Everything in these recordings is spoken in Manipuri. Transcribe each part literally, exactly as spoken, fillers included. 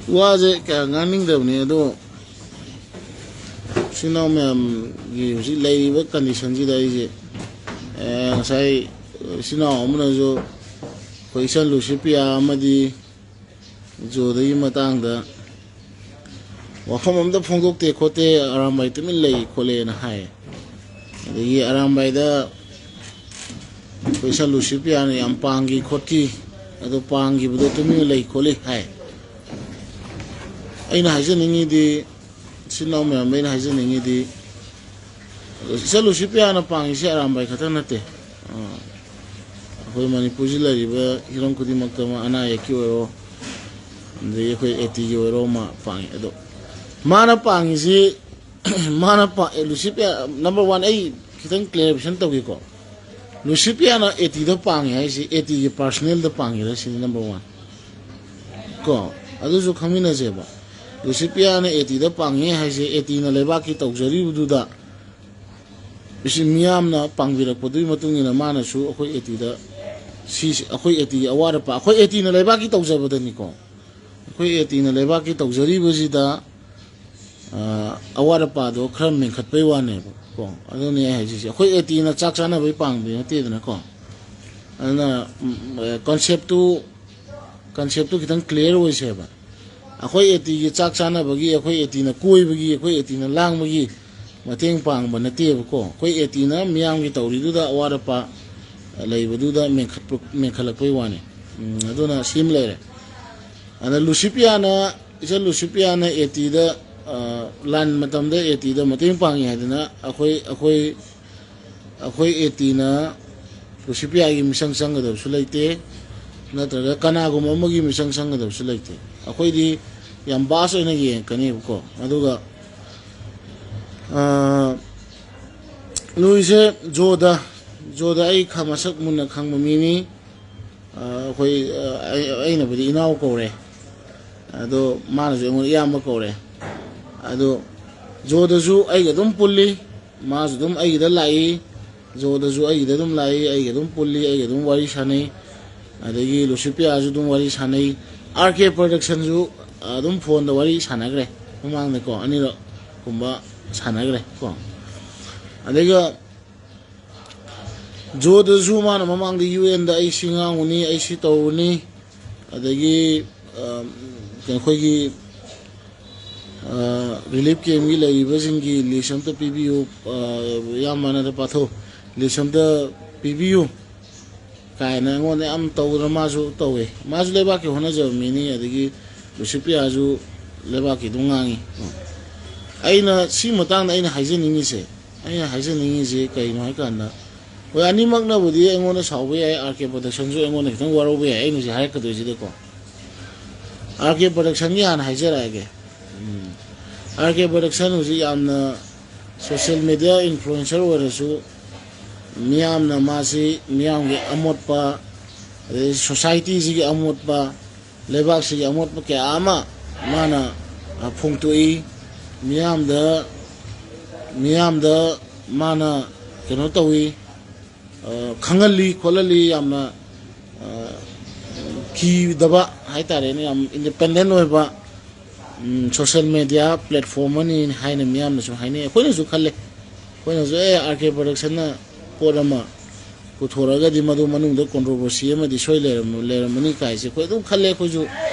ꯋꯥꯁꯦ ꯀꯌꯥ ꯉꯥꯡꯅꯤꯡꯗꯕꯅꯤ, ꯑꯗꯣ ꯏꯆꯤꯟ ꯏꯅꯥꯎ ꯃꯌꯥꯝꯒꯤ ꯍꯧꯖꯤꯛ ꯂꯩꯔꯤꯕ ꯀꯟꯗꯤꯁꯟꯁꯤꯗ ꯑꯩꯁꯦ, ꯑꯦ, ꯉꯁꯥꯏ ꯏꯆꯤꯟ ꯏꯅꯥꯎ ꯑꯃꯅꯁꯨ ꯑꯩꯈꯣꯏ ꯏꯆꯟ ꯂꯨꯁꯤꯄꯤꯌꯥ ꯑꯃꯗꯤ ꯖꯣꯗꯒꯤ ꯃꯇꯥꯡꯗ ꯋꯥꯐꯝ ꯑꯝꯇ ꯐꯣꯡꯗꯣꯛꯇꯦ ꯈꯣꯠꯇꯦ, ꯑꯔꯥꯝꯕꯥꯏ ꯇꯨꯃꯤꯟ ꯂꯩ ꯈꯣꯠꯂꯦꯅ ꯍꯥꯏ꯫ ꯑꯗꯒꯤ ꯑꯔꯥꯝꯕꯥꯏꯗ ꯑꯩꯈꯣꯏ ꯏꯆꯟ ꯂꯨꯁꯤꯄꯤꯌꯥꯅ ꯌꯥꯝ ꯄꯥꯡꯈꯤ ꯈꯣꯠꯈꯤ, ꯑꯗꯣ ꯄꯥꯡꯈꯤꯕꯗꯣ ꯇꯨꯃꯤꯟꯅ ꯂꯩ ꯈꯣꯠꯂꯤ ꯍꯥꯏ꯫ ꯑꯩꯅ ꯍꯥꯏꯖꯅꯤꯡꯉꯤꯗꯤ, ꯏꯆꯤꯟ ꯏꯅꯥꯎ ꯃꯌꯥꯝꯗ ꯑꯩꯅ ꯍꯥꯏꯖꯅꯤꯡꯉꯤꯗꯤ, ꯏꯆꯟ ꯂꯨꯁꯤꯄꯤꯌꯥꯅ ꯄꯥꯡꯉꯤꯁꯦ ꯑꯔꯥꯝꯕꯥꯏ ꯈꯛꯇ ꯅꯠꯇꯦ꯫ ꯑ, ꯑꯩꯈꯣꯏ ꯃꯅꯤꯄꯨꯔꯁꯤ ꯂꯩꯔꯤꯕ ꯍꯤꯔꯝ ꯈꯨꯗꯤꯡꯃꯛꯇ, ꯃꯥ ꯑꯅꯥ ꯑꯌꯦꯛꯀꯤ ꯑꯣꯏꯔꯣ, ꯑꯗꯒꯤ ꯑꯩꯈꯣꯏ ꯑꯦꯇꯤꯒꯤ ꯑꯣꯏꯔꯣ, ꯃꯥ ꯄꯥꯡꯉꯤ꯫ ꯑꯗꯣ ꯃꯥꯅ ꯄꯥꯡꯉꯤꯁꯤ, ꯃꯥꯅ ꯄꯥ-, ꯑꯦ, ꯂꯨꯁꯤꯄꯤꯌꯥ, ꯅꯝꯕꯔ ꯋꯥꯟ, ꯑꯩ ꯈꯤꯇꯪ ꯀ꯭ꯂꯦꯔꯤꯐꯤꯀꯦꯁꯟ ꯇꯧꯒꯦꯀꯣ꯫ ꯂꯨꯁꯤꯄꯤꯌꯥꯅ ꯑꯦꯇꯤꯗ ꯄꯥꯡꯉꯤ ꯍꯥꯏꯁꯤ ꯑꯦꯇꯤꯒꯤ ꯄꯥꯔꯁꯅꯦꯜꯗ ꯄꯥꯡꯉꯤꯔ ꯁꯤꯅꯤ ꯅꯝꯕꯔ ꯋꯥꯟ꯫ ꯀꯣ, ꯑꯗꯨꯁꯨ ꯈꯪꯃꯤꯟꯅꯁꯦꯕ꯫ ꯂꯨꯁꯤꯄꯤꯌꯥꯅ ꯑꯦꯇꯤꯗ ꯄꯥꯡꯉꯦ ꯍꯥꯏꯁꯦ ꯑꯦꯇꯤꯅ ꯂꯩꯕꯥꯛꯀꯤ ꯇꯧꯖꯔꯤꯕꯗꯨꯗ ꯃꯤꯁꯤ ꯃꯤꯌꯥꯝꯅ ꯄꯥꯡꯕꯤꯔꯛꯄꯗꯨꯒꯤ ꯃꯇꯨꯡ ꯏꯟꯅ ꯃꯥꯅꯁꯨ ꯑꯩꯈꯣꯏ ꯑꯦꯇꯤꯗ ꯁꯤ, ꯑꯩꯈꯣꯏ ꯑꯦꯇꯤꯒꯤ ꯑꯋꯥꯠ ꯑꯄꯥ, ꯑꯩꯈꯣꯏ ꯑꯦꯇꯤꯅ ꯂꯩꯕꯥꯛꯀꯤ ꯇꯧꯖꯕꯗꯅꯤꯀꯣ꯫ ꯑꯩꯈꯣꯏ ꯑꯦꯇꯤꯅ ꯂꯩꯕꯥꯛꯀꯤ ꯇꯧꯖꯔꯤꯕꯁꯤꯗ, ꯑ, ꯑꯋꯥꯠ ꯑꯄꯥꯗꯣ ꯈꯔ ꯃꯦꯟꯈꯠꯄꯩ ꯋꯥꯅꯦꯕ ꯀꯣ꯫ ꯑꯗꯨꯅꯤ ꯑꯩ ꯍꯥꯏꯖꯔꯤꯁꯦ, ꯑꯩꯈꯣꯏ ꯑꯦꯇꯤꯅ ꯆꯥꯛ ꯆꯥꯅꯕꯩ ꯄꯥꯡꯕꯗꯤ ꯅꯠꯇꯦꯗꯅꯀꯣ꯫ ꯑꯗꯨꯅ, ꯎꯝ, ꯑ, ꯀꯟꯁꯦꯞꯇꯨ, ꯀꯟꯁꯦꯞꯇꯨ ꯈꯤꯇꯪ ꯀ꯭ꯂꯤꯌꯥꯔ ꯑꯣꯏꯁꯦꯕ꯫ ꯑꯩꯈꯣꯏ ꯑꯦꯇꯤꯒꯤ ꯆꯥꯛ ꯆꯥꯅꯕꯒꯤ, ꯑꯩꯈꯣꯏ ꯑꯦꯇꯤꯅ ꯀꯣꯏꯕꯒꯤ, ꯑꯩꯈꯣꯏ ꯑꯦꯇꯤꯅ ꯂꯥꯡꯕꯒꯤ ꯃꯇꯦꯡ ꯄꯥꯡꯕ ꯅꯠꯇꯦꯕꯀꯣ꯫ ꯑꯩꯈꯣꯏ ꯑꯦꯇꯤꯅ ꯃꯤꯌꯥꯝꯒꯤ ꯇꯧꯔꯤꯗꯨꯗ ꯑꯋꯥꯠ ꯑꯄꯥ ꯂꯩꯕꯗꯨꯗ ꯃꯦꯟꯈꯠꯄ-, ꯃꯦꯟꯈꯠꯂꯛꯄꯩ ꯋꯥꯅꯤ꯫ ꯎꯝ, ꯑꯗꯨꯅ ꯁꯤꯃ ꯂꯩꯔꯦ꯫ ꯑꯗ ꯂꯨꯁꯤꯄꯤꯌꯥꯅ, ꯏꯆꯟ ꯂꯨꯁꯤꯄꯤꯌꯥꯅ ꯑꯦꯇꯤꯗ, ꯑ, ꯂꯥꯟ ꯃꯇꯝꯗ ꯑꯦꯇꯤꯗ ꯃꯇꯦꯡ ꯄꯥꯡꯉꯤ ꯍꯥꯏꯗꯅ ꯑꯩꯈꯣꯏ, ꯑꯩꯈꯣꯏ, ꯑꯩꯈꯣꯏ ꯑꯦꯇꯤꯅ ꯂꯨꯁꯤꯄꯤꯌꯥꯒꯤ ꯃꯤꯆꯪ ꯆꯪꯒꯗꯕꯁꯨ ꯂꯩꯇꯦ, ꯅꯠꯇ꯭ꯔꯒ ꯀꯅꯥꯒꯨꯝꯕ ꯑꯃꯒꯤ ꯃꯤꯆꯪ ꯆꯪꯒꯗꯕꯁꯨ ꯂꯩꯇꯦ꯫ ꯑꯩꯈꯣꯏꯗꯤ ꯌꯥꯝ ꯕꯥꯁ ꯑꯣꯏꯅ ꯌꯦꯡꯉꯛꯀꯅꯦꯕꯀꯣ꯫ ꯑꯗꯨꯒ, ꯑ, ꯂꯨꯏꯁꯦ ꯖꯣꯗ, ꯖꯣꯗ ꯑꯩ ꯈ-, ꯃꯁꯛ ꯃꯨꯟꯅ ꯈꯪꯕ ꯃꯤꯅꯤ꯫ ꯑ, ꯑꯩꯈꯣꯏ, ꯑ, ꯑꯩ-, ꯑꯩꯅꯕꯨꯗꯤ ꯏꯅꯥꯎ ꯀꯧꯔꯦ, ꯑꯗꯣ ꯃꯥꯅꯁꯨ ꯑꯩꯉꯣꯟꯗ ꯏꯌꯥꯝꯕ ꯀꯧꯔꯦ꯫ ꯑꯗꯣ ꯖꯣꯗꯁꯨ ꯑꯩꯒ ꯑꯗꯨꯝ ꯄꯨꯜꯂꯤ, ꯃꯥꯁꯨ ꯑꯗꯨꯝ ꯑꯩꯒꯤꯗ ꯂꯥꯛꯏ, ꯖꯣꯗꯁꯨ ꯑꯩꯒꯤꯗ ꯑꯗꯨꯝ ꯂꯥꯛꯏ, ꯑꯩꯒ ꯑꯗꯨꯝ ꯄꯨꯜꯂꯤ, ꯑꯩꯒ ꯑꯗꯨꯝ ꯋꯥꯔꯤ ꯁꯥꯟꯅꯩ꯫ ꯑꯗꯒꯤ ꯂꯨꯁꯤꯄꯤꯌꯥꯁꯨ ꯑꯗꯨꯝ ꯋꯥꯔꯤ ꯁꯥꯟꯅꯩ꯫ ꯑꯥꯔ ꯀꯦ ꯄ꯭ꯔꯗꯛꯁꯟꯁꯨ ꯑꯗꯨꯝ ꯐꯣꯟꯗ ꯋꯥꯔꯤ ꯁꯥꯟꯅꯈ꯭ꯔꯦ꯫ ꯃꯃꯥꯡꯗꯀꯣ ꯑꯅꯤꯔꯛ ꯀꯨꯝꯕ ꯁꯥꯟꯅꯈ꯭ꯔꯦ ꯀꯣ꯫ ꯑꯗꯨꯒ ꯖꯣꯗꯁꯨ ꯃꯥꯅ ꯃꯃꯥꯡꯗ ꯌꯨ ꯑꯦꯟꯗ ꯑꯩ ꯁꯤ ꯉꯥꯡꯉꯨꯅꯤ, ꯑꯩ ꯁꯤ ꯇꯧꯔꯨꯅꯤ, ꯑꯗꯒꯤ ꯑꯩꯈꯣꯏꯒꯤ ꯔꯤꯂꯤꯐ ꯀꯦꯝꯒꯤ ꯂꯩꯔꯤꯕꯁꯤꯡꯒꯤ ꯂꯤꯁ ꯑꯝꯇ ꯄꯤꯕꯤꯌꯨ, ꯏꯌꯥꯝꯕꯅꯗ ꯄꯥꯊꯧ, ꯂꯤꯁ ꯑꯝꯇ ꯄꯤꯕꯤꯌꯨ ꯀꯥꯏꯅ ꯑꯩꯉꯣꯟꯗ ꯌꯥꯝ ꯇꯧꯗꯅ ꯃꯥꯁꯨ ꯇꯧꯋꯦ꯫ ꯃꯥꯁꯨ ꯂꯩꯕꯥꯛꯀꯤ ꯍꯣꯠꯅꯖꯕ ꯃꯤꯅꯤ, ꯑꯗꯒꯤ ꯂꯨꯁꯤꯄ꯭ꯔꯤꯌꯥꯁꯨ ꯂꯩꯕꯥꯛꯀꯤ ꯑꯗꯨꯝ ꯉꯥꯡꯉꯤ꯫ ꯑꯩꯅ ꯁꯤ ꯃꯇꯥꯡꯗ ꯑꯩꯅ ꯍꯥꯏꯖꯅꯤꯡꯉꯤꯁꯦ, ꯑꯩꯅ ꯍꯥꯏꯖꯅꯤꯡꯉꯤꯁꯦ ꯀꯩꯅꯣ ꯍꯥꯏꯀꯥꯟꯗ, ꯍꯣꯏ, ꯑꯅꯤꯃꯛꯅꯕꯨꯗꯤ ꯑꯩꯉꯣꯟꯗ ꯁꯥꯎꯕ ꯌꯥꯏ, ꯑꯥꯔ ꯀꯦ ꯄ꯭ꯔꯗꯛꯁꯟꯁꯨ ꯑꯩꯉꯣꯟꯗ ꯈꯤꯇꯪ ꯋꯥꯔꯧꯕ ꯌꯥꯏ꯫ ꯑꯩꯅ ꯍꯧꯖꯤꯛ ꯍꯥꯏꯔꯛꯀꯗꯣꯏꯁꯤꯗꯀꯣ, ꯑꯥꯔ ꯀꯦ ꯄ꯭ꯔꯗꯛꯁꯟꯒꯤ ꯍꯥꯟꯅ ꯍꯥꯏꯖꯔꯛꯑꯒꯦ꯫ ꯑꯥꯔ ꯀꯦ ꯄ꯭ꯔꯗꯛꯁꯟ ꯍꯧꯖꯤꯛ ꯌꯥꯝꯅ ꯁꯣꯁꯤꯌꯦꯜ ꯃꯦꯗꯤꯌꯥ ꯏꯟꯐ꯭ꯂꯨꯌꯦꯟꯁꯔ ꯑꯣꯏꯔꯁꯨ, ꯃꯤꯌꯥꯝꯅ ꯃꯥꯁꯤ ꯃꯤꯌꯥꯝꯒꯤ ꯑꯃꯣꯠꯄ, ꯑꯗꯩ ꯁꯣꯁꯥꯏꯇꯤꯁꯤꯒꯤ ꯑꯃꯣꯠꯄ, ꯂꯩꯕꯥꯛꯁꯤꯒꯤ ꯑꯃꯣꯠꯄ ꯀꯌꯥ ꯑꯃ ꯃꯥꯅ ꯐꯣꯡꯗꯣꯛꯏ꯫ ꯃꯤꯌꯥꯝꯗ ꯃꯤꯌꯥꯝꯗ ꯃꯥꯅ ꯀꯩꯅꯣ ꯇꯧꯏ, ꯈꯪꯍꯜꯂꯤ ꯈꯣꯠꯍꯜꯂꯤ꯫ ꯌꯥꯝꯅ ꯀꯤꯗꯕ ꯍꯥꯏꯇꯥꯔꯦꯅꯦ, ꯌꯥꯝ ꯏꯟꯗꯤꯄꯦꯟꯗꯦꯟ ꯑꯣꯏꯕ ꯁꯣꯁꯦꯜ ꯃꯦꯗꯤꯌꯥ ꯄ꯭ꯂꯦꯠꯐꯣꯝ ꯑꯃꯅꯤ ꯍꯥꯏꯅ ꯃꯤꯌꯥꯝꯅꯁꯨ ꯍꯥꯏꯅꯩ, ꯑꯩꯈꯣꯏꯅꯁꯨ ꯈꯜꯂꯦ꯫ ꯑꯩꯈꯣꯏꯅꯁꯨ ꯑꯦ, ꯑꯥꯔ ꯀꯦ ꯄ꯭ꯔꯗꯛꯁꯟꯅ ꯄꯣꯠ ꯑꯃ ꯄꯨꯊꯣꯔꯛꯑꯒꯗꯤ ꯃꯗꯨ ꯃꯅꯨꯡꯗ ꯀꯣꯟꯇ꯭ꯔꯣꯚꯔꯁꯤ ꯑꯃꯗꯤ ꯁꯣꯏ ꯂꯩꯔꯝꯃꯅꯤ ꯀꯥꯏꯁꯦ ꯑꯩꯈꯣꯏ ꯑꯗꯨꯝ ꯈꯜꯂꯦ, ꯑꯩꯈꯣꯏꯁꯨ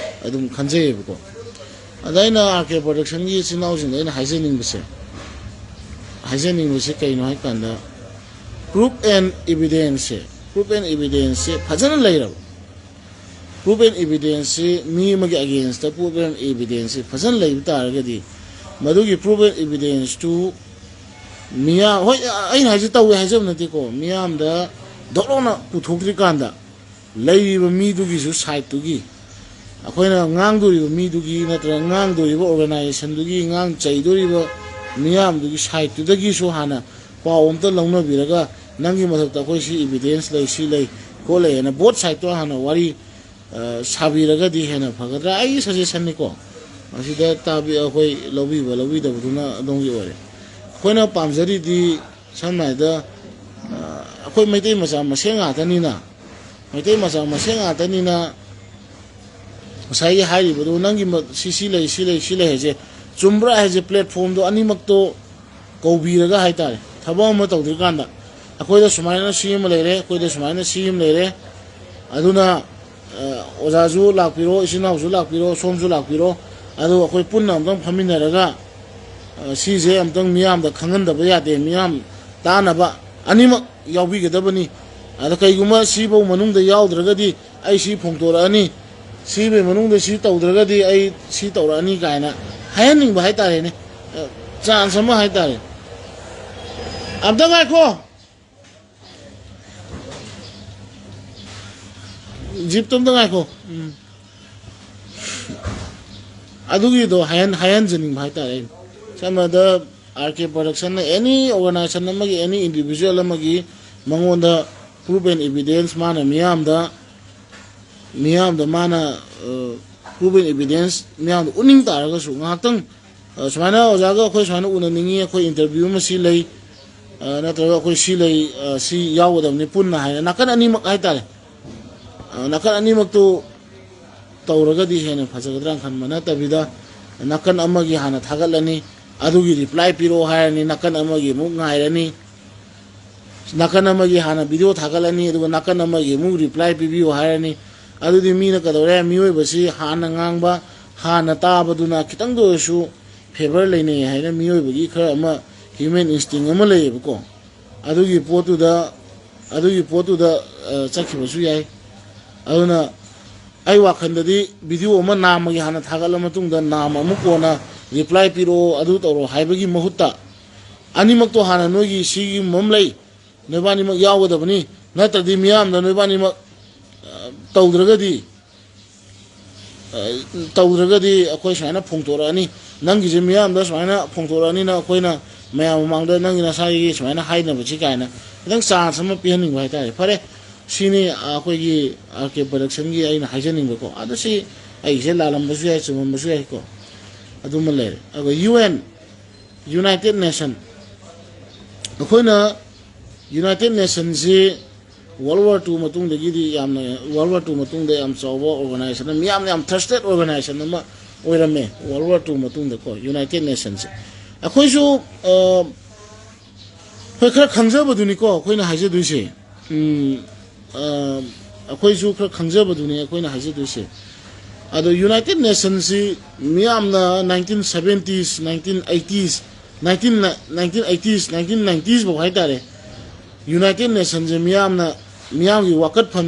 ꯑꯗꯨꯝ ꯈꯟꯖꯩꯌꯦꯕꯀꯣ꯫ ꯑꯗ ꯑꯩꯅ ꯑꯥꯔ ꯀꯦ ꯄ꯭ꯔꯗꯛꯁꯟꯒꯤ ꯏꯆꯤꯟ ꯏꯅꯥꯎꯁꯤꯡꯗ ꯑꯩꯅ ꯍꯥꯏꯖꯅꯤꯡꯕꯁꯦ, ꯍꯥꯏꯖꯅꯤꯡꯕꯁꯦ ꯀꯩꯅꯣ ꯍꯥꯏꯀꯥꯟꯗ, ꯄ꯭ꯔꯨꯞ ꯑꯦꯟ ꯏꯕꯤꯗꯦꯟꯁꯁꯦ, ꯄ꯭ꯔꯨꯞ ꯑꯦꯟ ꯏꯕꯤꯗꯦꯟꯁꯁꯦ ꯐꯖꯅ ꯂꯩꯔꯕ, ꯄ꯭ꯔꯨꯞ ꯑꯦꯟ ꯏꯕꯤꯗꯦꯟꯁꯁꯤ ꯃꯤ ꯑꯃꯒꯤ ꯑꯒꯦꯟꯁꯇ ꯄ꯭ꯔꯨꯞ ꯑꯦꯟ ꯏꯕꯤꯗꯦꯟꯁꯁꯤ ꯐꯖꯅ ꯂꯩꯕ ꯇꯥꯔꯒꯗꯤ, ꯃꯗꯨꯒꯤ ꯄ꯭ꯔꯨꯞ ꯑꯦꯟ ꯏꯕꯤꯗꯦꯟꯁꯇꯨ ꯃꯤꯌꯥꯝ, ꯍꯣꯏ, ꯑꯩꯅ ꯍꯥꯏꯁꯦ ꯇꯧꯋꯦ ꯍꯥꯏꯖꯕ ꯅꯠꯇꯦꯀꯣ, ꯃꯤꯌꯥꯝꯗ ꯗꯣꯛ ꯂꯥꯎꯅ ꯄꯨꯊꯣꯛꯇ꯭ꯔꯤꯀꯥꯟꯗ ꯂꯩꯔꯤꯕ ꯃꯤꯗꯨꯒꯤꯁꯨ ꯁꯥꯏꯠꯇꯨꯒꯤ, ꯑꯩꯈꯣꯏꯅ ꯉꯥꯡꯗꯣꯔꯤꯕ ꯃꯤꯗꯨꯒꯤ ꯅꯠꯇ꯭ꯔꯒ ꯉꯥꯡꯗꯣꯔꯤꯕ ꯑꯣꯔꯒꯅꯥꯏꯖꯦꯁꯟꯗꯨꯒꯤ, ꯉꯥꯡ ꯆꯩꯗꯣꯔꯤꯕ ꯃꯤꯌꯥꯝꯗꯨꯒꯤ ꯁꯥꯏꯠꯇꯨꯗꯒꯤꯁꯨ ꯍꯥꯟꯅ ꯄꯥꯎ ꯑꯝꯇ ꯂꯧꯅꯕꯤꯔꯒ, ꯅꯪꯒꯤ ꯃꯊꯛꯇ ꯑꯩꯈꯣꯏ ꯁꯤ ꯏꯕꯤꯗꯦꯟꯁ ꯂꯩ, ꯁꯤ ꯂꯩ, ꯈꯣꯠꯂꯦꯅ ꯕꯣꯠ ꯁꯥꯏꯠꯇꯣ ꯍꯥꯟꯅ ꯋꯥꯔꯤ ꯁꯥꯕꯤꯔꯒꯗꯤ ꯍꯦꯟꯅ ꯐꯒꯗ꯭ꯔꯥ? ꯑꯩꯒꯤ ꯁꯖꯦꯁꯟꯅꯤꯀꯣ꯫ ꯃꯁꯤꯗ ꯇꯥꯕꯤ-, ꯑꯩꯈꯣꯏ ꯂꯧꯕꯤꯕ ꯂꯧꯕꯤꯗꯕꯗꯨꯅ ꯑꯗꯣꯝꯒꯤ ꯑꯣꯏꯔꯦ꯫ ꯑꯩꯈꯣꯏꯅ ꯄꯥꯝꯖꯔꯤꯗꯤ, ꯁꯝꯅ ꯍꯥꯏꯗ, ꯑꯩꯈꯣꯏ ꯃꯩꯇꯩ ꯃꯆꯥ ꯃꯁꯦꯟ ꯉꯥꯛꯇꯅꯤꯅ, ꯃꯩꯇꯩ ꯃꯆꯥ ꯃꯁꯦꯟ ꯉꯥꯛꯇꯅꯤꯅ, ꯉꯁꯥꯏꯒꯤ ꯍꯥꯏꯔꯤꯕꯗꯣ, ꯅꯪꯒꯤ ꯃ-, ꯁꯤ, ꯁꯤ ꯂꯩ, ꯁꯤ ꯂꯩ, ꯁꯤ ꯂꯩ ꯍꯥꯏꯁꯦ ꯆꯨꯝꯕ꯭ꯔꯥ ꯍꯥꯏꯁꯦ, ꯄ꯭ꯂꯦꯠꯐꯣꯝꯗꯣ ꯑꯅꯤꯃꯛꯇꯣ ꯀꯧꯕꯤꯔꯒ ꯍꯥꯏꯇꯥꯔꯦ, ꯊꯕꯛ ꯑꯃ ꯇꯧꯗ꯭ꯔꯤꯀꯥꯟꯗ ꯑꯩꯈꯣꯏꯗ ꯁꯨꯃꯥꯏꯅ ꯁꯤ ꯑꯃ ꯂꯩꯔꯦ, ꯑꯩꯈꯣꯏꯗ ꯁꯨꯃꯥꯏꯅ ꯁꯤ ꯑꯃ ꯂꯩꯔꯦ, ꯑꯗꯨꯅ, ꯑ, ꯑꯣꯖꯥꯁꯨ ꯂꯥꯛꯄꯤꯔꯣ, ꯏꯆꯤꯟ ꯏꯅꯥꯎꯁꯨ ꯂꯥꯛꯄꯤꯔꯣ, ꯁꯣꯝꯁꯨ ꯂꯥꯛꯄꯤꯔꯣ, ꯑꯗꯨ ꯑꯩꯈꯣꯏ ꯄꯨꯟꯅ ꯑꯝꯇꯪ ꯐꯝꯃꯤꯟꯅꯔꯒ, ꯑ, ꯁꯤꯁꯦ ꯑꯝꯇꯪ ꯃꯤꯌꯥꯝꯗ ꯈꯪꯍꯟꯗꯕ ꯌꯥꯗꯦ, ꯃꯤꯌꯥꯝ ꯇꯥꯅꯕ ꯑꯅꯤꯃꯛ ꯌꯥꯎꯕꯤꯒꯗꯕꯅꯤ꯫ ꯑꯗ ꯀꯩꯒꯨꯝꯕ ꯁꯤꯐꯧ ꯃꯅꯨꯡꯗ ꯌꯥꯎꯗ꯭ꯔꯒꯗꯤ ꯑꯩ ꯁꯤ ꯐꯣꯡꯗꯣꯔꯛꯑꯅꯤ, ꯁꯤꯒꯤ ꯃꯅꯨꯡꯗ ꯁꯤ ꯇꯧꯗ꯭ꯔꯒꯗꯤ ꯑꯩ ꯁꯤ ꯇꯧꯔꯛꯑꯅꯤ ꯀꯥꯏꯅ ꯍꯥꯏꯍꯟꯅꯤꯡꯕ ꯍꯥꯏꯇꯥꯔꯦꯅꯦ꯫ ꯆꯥꯟꯁ ꯑꯃ ꯍꯥꯏꯇꯥꯔꯦ꯫ ꯑꯝꯇ ꯉꯥꯏꯈꯣ, ꯖꯤꯞꯇꯣ ꯑꯝꯇ ꯉꯥꯏꯈꯣ꯫ ꯎꯝ꯫ ꯑꯗꯨꯒꯤꯗꯣ ꯍꯥꯏꯍꯟ-, ꯍꯥꯏꯍꯟꯖꯅꯤꯡꯕ ꯍꯥꯏꯇꯥꯔꯦ ꯑꯩꯅ꯫ ꯁꯝꯅ ꯍꯥꯏꯔꯕꯗ, ꯑꯥꯔ ꯀꯦ ꯄ꯭ꯔꯗꯛꯁꯟꯅ ꯑꯦꯅꯤ ꯑꯣꯔꯒꯅꯥꯏꯖꯦꯁꯟ ꯑꯃꯒꯤ, ꯑꯦꯅꯤ ꯏꯟꯗꯤꯕꯤꯖꯨꯋꯦꯜ ꯑꯃꯒꯤ ꯃꯉꯣꯟꯗ ꯄ꯭ꯔꯨꯐ ꯑꯦꯟ ꯏꯕꯤꯗꯦꯟꯁ ꯃꯥꯅ ꯃꯤꯌꯥꯝꯗ, ꯃꯤꯌꯥꯝꯗ ꯃꯥꯅ, ꯑ, ꯄ꯭ꯔꯨꯐ ꯑꯦꯟ ꯏꯕꯤꯗꯦꯟꯁ ꯃꯤꯌꯥꯝꯗ ꯎꯠꯅꯤꯡ ꯇꯥꯔꯒꯁꯨ, ꯉꯥꯏꯍꯥꯛꯇꯪ, ꯑ, ꯁꯨꯃꯥꯏꯅ ꯑꯣꯖꯥꯒ ꯑꯩꯈꯣꯏ ꯁꯨꯃꯥꯏꯅ ꯎꯅꯅꯤꯡꯉꯤ, ꯑꯩꯈꯣꯏ ꯏꯟꯇꯔꯚ꯭ꯌꯨ ꯑꯃ ꯁꯤ ꯂꯩ, ꯑ, ꯅꯠꯇ꯭ꯔꯒ ꯑꯩꯈꯣꯏ ꯁꯤ ꯂꯩ, ꯑ, ꯁꯤ ꯌꯥꯎꯒꯗꯕꯅꯤ ꯄꯨꯟꯅ ꯍꯥꯏꯅ ꯅꯥꯀꯟ ꯑꯅꯤꯃꯛ ꯍꯥꯏꯇꯥꯔꯦ꯫ ꯑ, ꯅꯥꯀꯟ ꯑꯅꯤꯃꯛꯇꯨ ꯇꯧꯔꯒꯗꯤ ꯍꯦꯟꯅ ꯐꯖꯒꯗ꯭ꯔꯥꯅ ꯈꯟꯕ ꯅꯠꯇꯕꯤꯗ, ꯅꯥꯀꯟ ꯑꯃꯒꯤ ꯍꯥꯟꯅ ꯊꯥꯒꯠꯂꯅꯤ, ꯑꯗꯨꯒꯤ ꯔꯤꯄ꯭ꯂꯥꯏ ꯄꯤꯔꯛꯑꯣ ꯍꯥꯏꯔꯅꯤ, ꯅꯥꯀꯟ ꯑꯃꯒꯤ ꯑꯃꯨꯛ ꯉꯥꯏꯔꯅꯤ, ꯅꯥꯀꯟ ꯑꯃꯒꯤ ꯍꯥꯟꯅ ꯚꯤꯗꯤꯑꯣ ꯊꯥꯒꯠꯂꯅꯤ, ꯑꯗꯨꯒ ꯅꯥꯀꯟ ꯑꯃꯒꯤ ꯑꯃꯨꯛ ꯔꯤꯄ꯭ꯂꯥꯏ ꯄꯤꯕꯤꯌꯨ ꯍꯥꯏꯔꯅꯤ꯫ ꯑꯗꯨꯗꯤ ꯃꯤꯅ ꯀꯩꯗꯧꯔꯦ? ꯃꯤꯑꯣꯏꯕꯁꯤ ꯍꯥꯟꯅ ꯉꯥꯡꯕ, ꯍꯥꯟꯅ ꯇꯥꯕꯗꯨꯅ ꯈꯤꯇꯪꯗ ꯑꯣꯏꯔꯁꯨ ꯐꯦꯕꯔ ꯂꯩꯅꯩ ꯍꯥꯏꯅ ꯃꯤꯑꯣꯏꯕꯒꯤ ꯈꯔ ꯑꯃ ꯍ꯭ꯌꯨꯃꯦꯟ ꯏꯟꯁꯇꯤꯡ ꯑꯃ ꯂꯩꯌꯦꯕꯀꯣ꯫ ꯑꯗꯨꯒꯤ ꯄꯣꯠꯇꯨꯗ, ꯑꯗꯨꯒꯤ ꯄꯣꯠꯇꯨꯗ, ꯑ, ꯆꯠꯈꯤꯕꯁꯨ ꯌꯥꯏ꯫ ꯑꯗꯨꯅ ꯑꯩ ꯋꯥꯈꯜꯗꯗꯤ ꯚꯤꯗꯤꯑꯣ ꯑꯃ ꯅꯥꯝꯃꯒꯤ ꯍꯥꯟꯅ ꯊꯥꯒꯠꯂ ꯃꯇꯨꯡꯗ ꯅꯥꯝꯃ ꯑꯃꯨꯛ ꯀꯣꯟꯅ ꯔꯤꯄ꯭ꯂꯥꯏ ꯄꯤꯔꯛꯑꯣ, ꯑꯗꯨ ꯇꯧꯔꯣ ꯍꯥꯏꯕꯒꯤ ꯃꯍꯨꯠꯇ, ꯑꯅꯤꯃꯛꯇꯣ ꯍꯥꯟꯅ ꯅꯣꯏꯒꯤ ꯁꯤꯒꯨꯝꯕ ꯑꯃ ꯂꯩ, ꯅꯣꯏꯕꯥꯅꯤꯃꯛ ꯌꯥꯎꯒꯗꯕꯅꯤ, ꯅꯠꯇ꯭ꯔꯗꯤ ꯃꯤꯌꯥꯝꯗ ꯅꯣꯏꯕꯥꯅꯤꯃꯛ, ꯑ, ꯇꯧꯗ꯭ꯔꯒꯗꯤ, ꯑ, ꯇꯧꯗ꯭ꯔꯒꯗꯤ ꯑꯩꯈꯣꯏ ꯁꯨꯃꯥꯏꯅ ꯐꯣꯡꯗꯣꯔꯛꯑꯅꯤ, ꯅꯪꯒꯤꯁꯦ ꯃꯤꯌꯥꯝꯗ ꯁꯨꯃꯥꯏꯅ ꯐꯣꯡꯗꯣꯔꯛꯑꯅꯤꯅ ꯑꯩꯈꯣꯏꯅ ꯃꯌꯥꯝ ꯃꯃꯥꯡꯗ ꯅꯪꯒꯤ ꯅꯁꯥꯒꯤ ꯁꯨꯃꯥꯏꯅ ꯍꯥꯏꯅꯕꯁꯤ ꯀꯥꯏꯅ ꯈꯤꯇꯪ ꯆꯥꯟꯁ ꯑꯃ ꯄꯤꯍꯟꯅꯤꯡꯕ ꯍꯥꯏꯇꯥꯔꯦ꯫ ꯐꯔꯦ, ꯁꯤꯅꯤ ꯑꯩꯈꯣꯏꯒꯤ ꯑꯥꯔ ꯀꯦ ꯄ꯭ꯔꯗꯛꯁꯟꯒꯤ ꯑꯩꯅ ꯍꯥꯏꯖꯅꯤꯡꯕꯀꯣ꯫ ꯑꯗꯣ ꯁꯤ ꯑꯩꯒꯤꯁꯦ ꯂꯥꯜꯂꯝꯕꯁꯨ ꯌꯥꯏ, ꯆꯨꯝꯃꯝꯕꯁꯨ ꯌꯥꯏꯀꯣ, ꯑꯗꯨꯃ ꯂꯩꯔꯦ꯫ ꯑꯗꯨꯒ ꯌꯨ ꯑꯦꯟ, ꯌꯨꯅꯥꯏꯇꯦꯠ ꯅꯦꯁꯟ, ꯑꯩꯈꯣꯏꯅ ꯌꯨꯅꯥꯏꯇꯦꯠ ꯅꯦꯁꯟꯁꯤ World War Two ꯃꯇꯨꯡꯗꯒꯤꯗꯤ ꯌꯥꯝꯅ, World War Two ꯃꯇꯨꯡꯗ ꯌꯥꯝ ꯆꯥꯎꯕ organization, ꯃꯤꯌꯥꯝꯅ ꯌꯥꯝ trusted organization ꯑꯃ ꯑꯣꯏꯔꯝꯃꯦ, World War Two ꯃꯇꯨꯡꯗꯀꯣ, United Nationsꯁꯦ꯫ ꯑꯩꯈꯣꯏꯁꯨ, ꯑ, ꯍꯣꯏ, ꯈꯔ ꯈꯪꯖꯕꯗꯨꯅꯤꯀꯣ ꯑꯩꯈꯣꯏꯅ ꯍꯥꯏꯖꯗꯣꯏꯁꯦ꯫ ꯎꯝ, ꯑ, ꯑꯩꯈꯣꯏꯁꯨ ꯈꯔ ꯈꯪꯖꯕꯗꯨꯅꯤ ꯑꯩꯈꯣꯏꯅ ꯍꯥꯏꯖꯗꯣꯏꯁꯦ꯫ ꯑꯗꯣ United Nationsꯁꯤ ꯃꯤꯌꯥꯝꯅ nineteen seventies, nineteen eighties, nineteen, nineteen eighties, nineteen nineties ꯐꯥꯎ ꯍꯥꯏꯇꯥꯔꯦ, United Nationsꯁꯦ ꯃꯤꯌꯥꯝꯅ, ꯃꯤꯌꯥꯝꯒꯤ ꯋꯥꯀꯠꯐꯝ